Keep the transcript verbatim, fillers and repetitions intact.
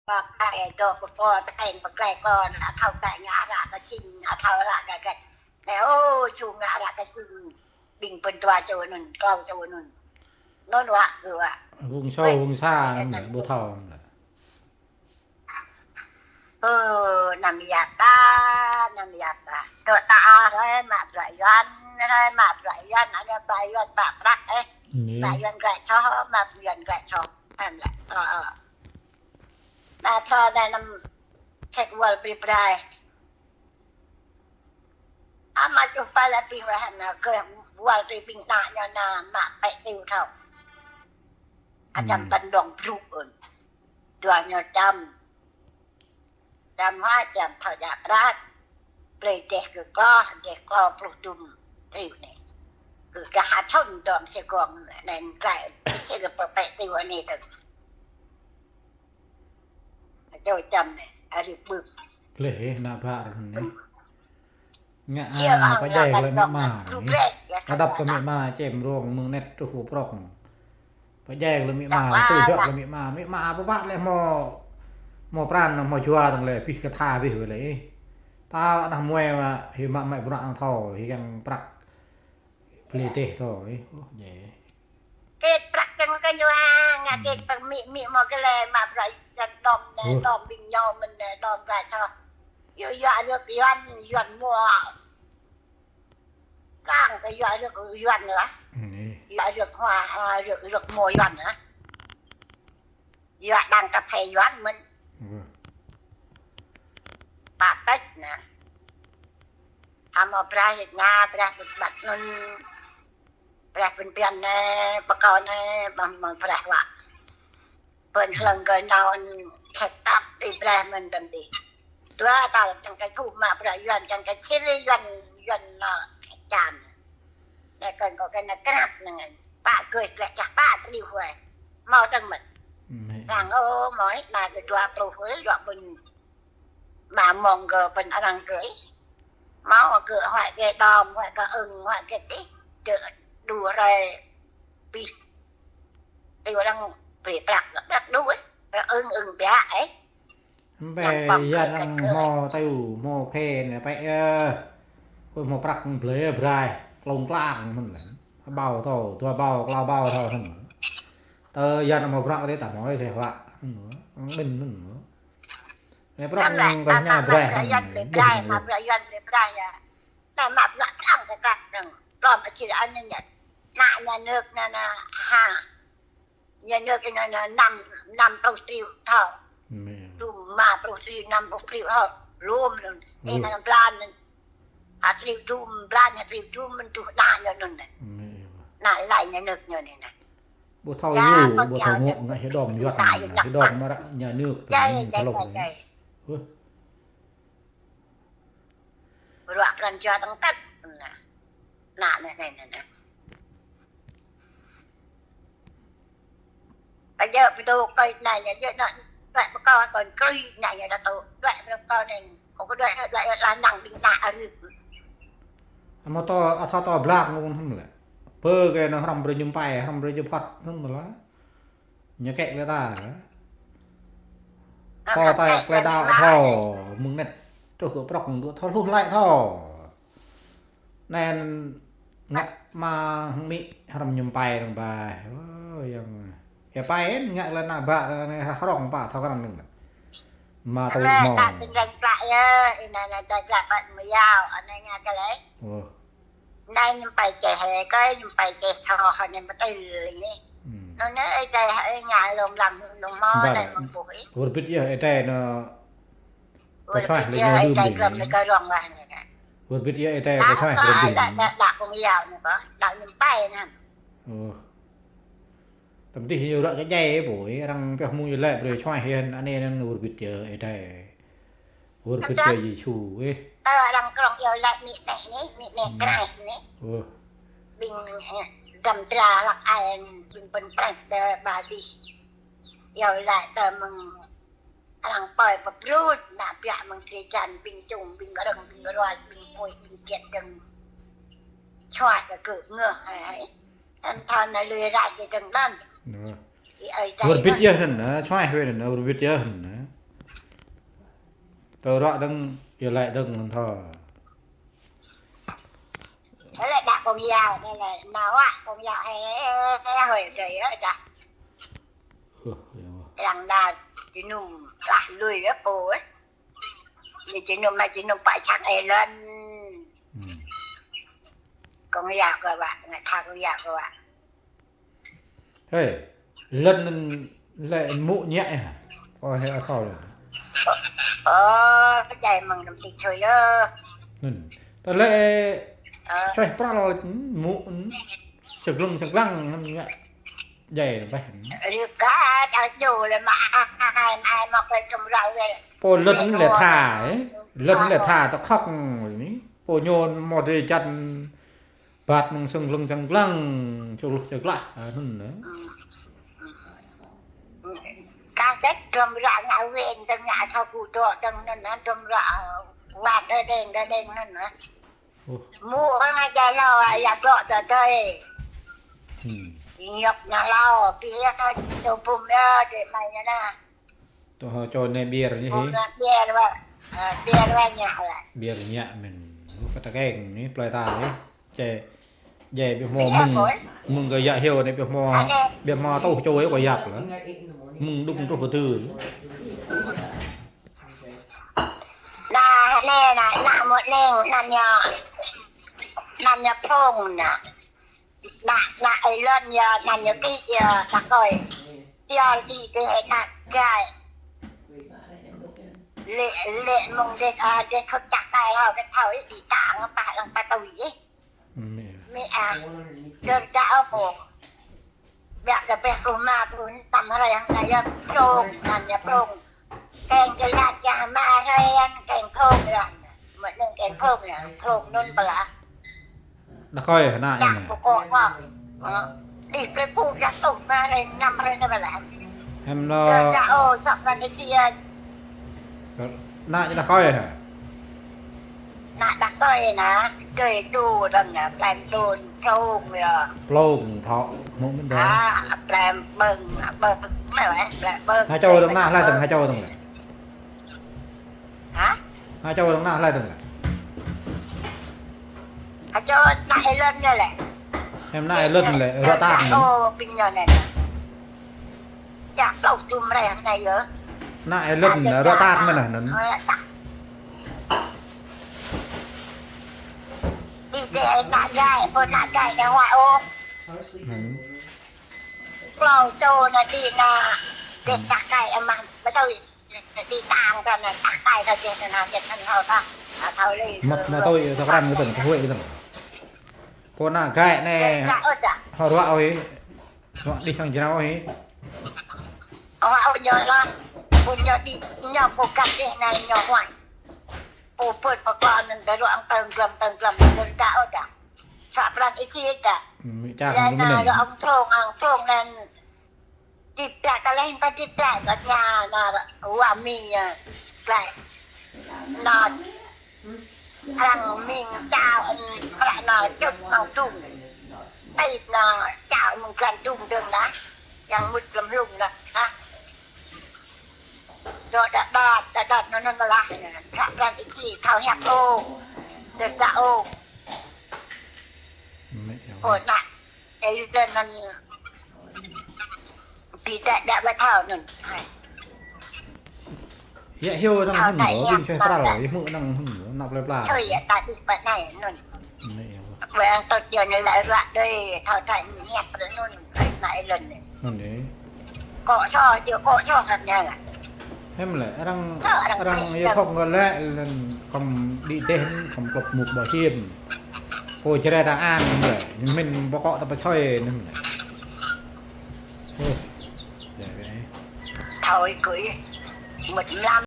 Pơklaih dŏ pơkŏ, tơkeng pơklaih kŏ, anŭn thâo tơlơi ngă ră kơ čing, anŭn thâo ră kơ gĕt. Anai, ơ, ču ngă ră kơ čing, ƀing pơdua čô anŭn, klâo čô anŭn. Anŭn wă, gơ̆ wă. Wơ̆ng sô, wơ̆ng sa, anŭn lĕ, ƀu thâo anŭn lĕ. Ơ, anăm yap ta, anăm yap ta. Dŏ ta hrơi mă bruă Yuan, hrơi mă bruă Yuan, anai ba Yuan ba prăk, ơ. Ba Yuan glăi čô, mă bruă Yuan glăi čô. Anŭn lĕ, ơ, ơ. Anai phrâo anai anăm kĕt wơl brơi brơi. Ama čuh pơlă pih wah anai kơ wơl brơi ƀing ană ñu anai mă pĕ triu thâo. Anăm pơđŏng brŭ ôn. Dua ñu čăm. Čăm hă čăm thâo djă prăk. Brơi dêh kơ klâo, dêh klâo pluh dŭm triu anai. Kơ kơ ha thŭn dŏm Sài Gòn anai glăi, sĭt lĕ pơ pĕ triu anai tơ̆ng. Čô čăm anai, arih ƀưp. Gleh, ană ƀă run anai. Ngă, a, pơdjai kơ lĕ amĭ ama anai. Hơdăp kơ amĭ ama čem rông mơ̆ng anet truh pơ prŏng. Pơdjai kơ lĕ amĭ ama, tơjuă kơ lĕ amĭ ama. Amĭ ama pơpă lĕ hmâo, hmâo pran, hmâo jua dơ̆ng lĕ, pih kơ tha pih wơ̆t lĕ. Ta ană muai mă, hĭ mă mă bruă anŭn thâo, hĭ kiăng prăk. Plih teh thâo, ơ, ôh, djai. Kĕt prăk kơ ñu ha, ngă kĕt prăk amĭ, amĭ mơ̆ kơ lĕ mă bruă Yuan đom anai, đom ƀing ñu mơ̆n anai, đom glăi čô. Yua, yua rơ̆k Yuan, Yuan mua. Prang kơ yua rơ̆k Yuan lah. Yua rơ̆k hua, a, rơ̆k, rơ̆k mua Yuan lah. Yua đang kơ phe Yuan mơ̆n. Pă tĕč anai. Hmâo brơi hĭ anai, brơi pơƀăt anŭn. Brơi pơƀiăn anai, pơkŏ anai, ƀơ̆ng, ƀơ̆ng brơi wă. Pơ̆n hlơ̆ng kơ nao khĕt tăp ti brơi mơ̆n tơm ti. Dua tal čang kơ thu mă bruă Yuan, čang kơ čih Yuan, Yuan nao khĕt čan. Anai kơ kơ kơ anai krăp anai. Pă gơih glăi čah pă triu huai. Hmâo tơ̆ng mơ̆n. Arăng ơ, hmâo hĭ anai kơ dua pluh huai, dua pơ̆n. Mă mơ̆ng kơ pơ̆n arăng gơ̆. Hmâo gơ̆ huai gơ̆ đom, huai gơ̆ ưng, huai gơ̆ tih. Dơ̆ đu hrơi pih. Ti arăng brơi prăk, prăk đu, ơ. Ưng, ưng biă, ơ. Ƀe, yang arăng hmâo tơ̆, hmâo phe anai, pĕ, ơ. Kơ hmâo prăk blơi brơi, klông klang mơ̆n lĕ. Bao thâo, dua bao, klâo bao thâo mơ̆n. Tơ yang hmâo prăk tơ̆ ta hmâo tơ̆ huă. Mơ̆n, mơ̆n. Anai prăk kơ ñu brơi. Yuan brơi, mă bruă Yuan brơi yơh. Anai mă bruă prăk kơ prăk anŭn. Lŏm ačir anŭn yơh. Ană nhà nước anŭn, anŭn, ha. Nhà nước anŭn, anŭn, năm, năm pluh triệu thâo. Dŭm rơma pluh triệu, năm pluh triệu thâo. Lŏm anŭn. Anai anŭn blan anŭn. Ha triệu dŭm, blan ha triệu dŭm, mơ̆n truh ană ñu anŭn. Ană lăi nhà nước ñu anai anai. Ƀu thâo yua, ƀu thâo ngŏ, ngă hơdôm Yuan, hơdôm mă ră nhà nước tơ ñu tơlŏk anai. Bruă pran jua tơ̆ng tăt. Anai, anai, anai, anai. Pơjơ̆ pơdô kơi anai, ñu jơ̆ anai, lĕ pơkŏ kơi krui anai, ñu đa tŭ, lĕ pơkŏ anai. Kơ kơ đuaĭ, đuaĭ lăng ƀing ană arih. Hmâo tơ, a thâo tơ blak ngôn hăm lĕ. Pơ kơ anŭn hrăm brơi ñŭm pai, hrăm brơi jơphăt hăm lĕ. Ñu kĕ lĕ ta. Tơ ta klĕ đao thâo, mơ̆ng anet. Truh kơ prăk kơ thâo hluh lĕ thâo. Anai ngă mă hăng amĭ hrăm ñŭm pai dơ̆ng ƀai. Ơ, yang. Yua pai ĕn ngă lĕ ană ƀă anai hrŏng pă thâo krăn dơ̆ng. Mă tơlơi hmâo. Anai ta tơngan plă yơh, anai anai ta glăi pă mơyao, anai ngă kơ lĕ. Ơ. Anai ñŭm pai čeh hĕ, kơ ñŭm pai čeh thâo, anai mă tơl lĕ. Anŭn anai ơi ta hĕ ngă lŏm lăng anŭn hmâo, anai mơ̆ng ƀuh ih. Wơr bĭt yơh, ơi ta anai. Wơr bĭt yơh, ơi ta glŏm anai kơ rŏng wah anai. Wơr bĭt yơh, ơi ta kơ suaih brơi. Đa, đa, đa kông yao anai kơ, đa ñŭm pai anai. Ơ. Tơm tih ñu ră kơ djai ƀu, arăng pioh mơ̆ng ñu lĕ brơi suaih hĭ anai anŭn wơr bĭt yơh ơi ta. Wơr bĭt yơh Yêsu, ơ. Tơ arăng krŏng yơh lĕ mĭ anai anai, mĭ anai kraih anai. Ơ. Ƀing, ơ, dăm dra hlăk ai, ƀing pơ̆n prĕh tơ ba dih. Yơh lĕ tơ mơ̆ng arăng pơi pơbruč, ană biă mơ̆ng drơi jăn, ƀing čung, ƀing rơ̆ng, ƀing ruai, ƀing pui, ƀing kiet dơ̆ng. Suaih kơ gơ̆ ngơh, hai, hai. Em thâo anai lui raih kơ dơ̆ng đăn. Wơr bĭt yơh anŭn, ơ, suaih wơ̆t anŭn, wơr bĭt yơh anŭn. Tơ ruă dơ̆ng, yua lĕ dơ̆ng thơ. Lĕ đa kông yao, lĕ nao wa kông yao, ê, ê, ê, hơi, hơi, hơi, đa. Ơ, yua. Lăng đa, či num, lah, lui, ơ, pô, ơ. Ni či num, mai či num, pă čang, ê, lăn. Hmm. Kông yao kơ wa, ngă tha kông yao kơ wa. Hê, lŏn anŭn lĕ mŭk ñă hă? Ơ, hê, ơ, thâo lĕ. Ơ, kơ jai mơ̆ng năm tih čui yơh. Anŭn. Tơ lĕ, ơ, suaih pral mŭk, sơglăng, sơglăng, anŭn ñă. Jai lĕ bah. Rư̆ kơ, čar čô lĕ mă ai, mă ai mă kơ trŭm rau lĕ. Pô lŏn lĕ tha, ê. Lŏn lĕ tha, tơ khŏk anai. Pô ñu mơ̆ dê čăn Bat mơ̆ng sơglăng sơglăng, čuh čơglah, anŭn, ơ. Ka kĕt trŭm ră ngă wên, tơ̆ng ngă thâo ku dŏ, tơ̆ng anŭn, trŭm ră, ơ, wat đơ đeng, đơ đeng anŭn, ơ. Ơ. Mŭk ngă jai lâo, ya dŏ tơ tơi. Hmm. Ñŏk ngă lâo, pi ya, tô pum ya, dê mai ya na. Tơ hơ čô anai ƀiă ñu hĭ. Ƀiă wa. Ơ, ƀiă wa ñă wa. Ƀiă ñă mơ̆n. Lu kơ tơkeng anai, plơi ta anai. Čê, čê ƀiă hmâo mơ̆ng, mơ̆ng kơ yă hyu anai ƀiă hmâo, ƀiă hmâo tuh čô ih kơ yap lah. Mơ̆ng đŭng truh pơ tơ. Na, anai, na, na, mơ̆ neng, na ñu, na ñu plông na. Na, na, ơi lŏn yơh, na ñu kĭ yơh, na kơi. Yơh, đi, đi, na gai. Lĕ, lĕ mơ̆ng dê, a, dê thut čah kai hlâo, dê thâo ih, đi tang, pă lăng pă tui ih. Mĭ a, dơr dă ôh pô. Biă kơ pĕ pluh ma, pluh năm hrơi hăng na yơh plông, na ñu plông. Keng kơ lač kơ hmâo hrơi, keng plông yơh. Mơ̆ anŭn keng plông yơh, plông anŭn pơlah. Đah kơi hă, ană ñu. Čă pơkŏ wă. Ơ. Đih plơi pŭ čă tŭ ma hrơi, năm hrơi anai pơlah. Hăm lơ. Čă, čă, ơ, čă pran ih či. Ană ñu đah kơi hă? Ană đah kơi na, kơi tu dơ̆ng na, plem tun, plông yơh. Plông, thâo, mơ̆ mơ̆n dơ̆ng. A, plem ƀơ̆ng, ƀơ̆ng, mơ̆ wĕ, plem ƀơ̆ng. Hă čô dơ̆ng ană hlơi dơ̆ng, hă čô dơ̆ng lĕ. Hă? Hă čô dơ̆ng ană hlơi dơ̆ng lĕ. Hă čô ană ih lŏn anai lĕ. Hăm ană ih lŏn lĕ, ruă tang mơ̆n. Ô, ƀing ñu anai. Čă plông tŭm rĕ anai yơh. Ană ih lŏn ruă tang mơ̆n anŭn. Ruă tang. Đi dê ană gai, pô ană gai anai huă ôh. Anŭn. Klâo čô anai đi anai, dê čă gai amăng pơtui. Đi tang kơ anai, čă gai kơ dê anai, dê anŭn hơ̆ ta. Thâo lĕ. Mơ̆ anai tui, tui krăn kơ tơ̆ng, tui huĭ kơ tơ̆ng. Pô ană gai anai. Dê čă ôh čă. Hơ̆ ruă ôh ih. Ruă đih sang jrao ih. Ơ, ơ, ñu lah. Pô ñu đih, ñu pô găt dih anai ñu huai. Pô pơ̆t pơklŏn anŭn dơ̆ ruă ang tơ̆ng glăm, tơ̆ng glăm, dơ̆ dă ôh dă. Čă pran ih či dă. Mĭ čang. Lĕ ñu na mơ̆n. Ruă ang plông, ang plông anŭn. Dih dă kơ lĕ, ta dih dă, kơ ñu na wa mi, ơ, glăi. Na. Arăng mĭn čao, ưm, prăk na čut mơ̆ng dŭng. Tĭt na čao mơ̆ng glan dŭng dơ̆ng dah. Yang mŭt lăm hlung na, ah. Dŏ đa đa, đa đa na na na lah. Prăk pran ih či thâo hiăp ôh. Dơ̆ dă ôh. Ơ, ană. Ê, yua anŭn. Pi dă dă ƀu thâo anŭn. Hai. Yă hyu dơ̆ng hơ̆n, ƀing suaih pral, yă hmư̆ dơ̆ng hơ̆n, ană plơi pla. Thôi, yă ta đih ƀă anai anŭn. Anai yơh. Ƀơi ang tơt yơh anai lĕ ruă đơi, thâo thâo ñĕt pơ anŭn, anai lŏn anai. Anai. Kŏ so, yơh kŏ so kơ anai lah. Hăm lĕ, arăng, arăng yơh thŏk ngă lĕ, lŏn kăm đĭ deh, kăm klŏp mŭk ƀă hiam. Kơ jrê ta an lĕ, mĭn ƀu kŏ ta pơsơi anŭn lĕ. Ơ, yă lĕ. Thâo ih kơ ih, mŭt mlam.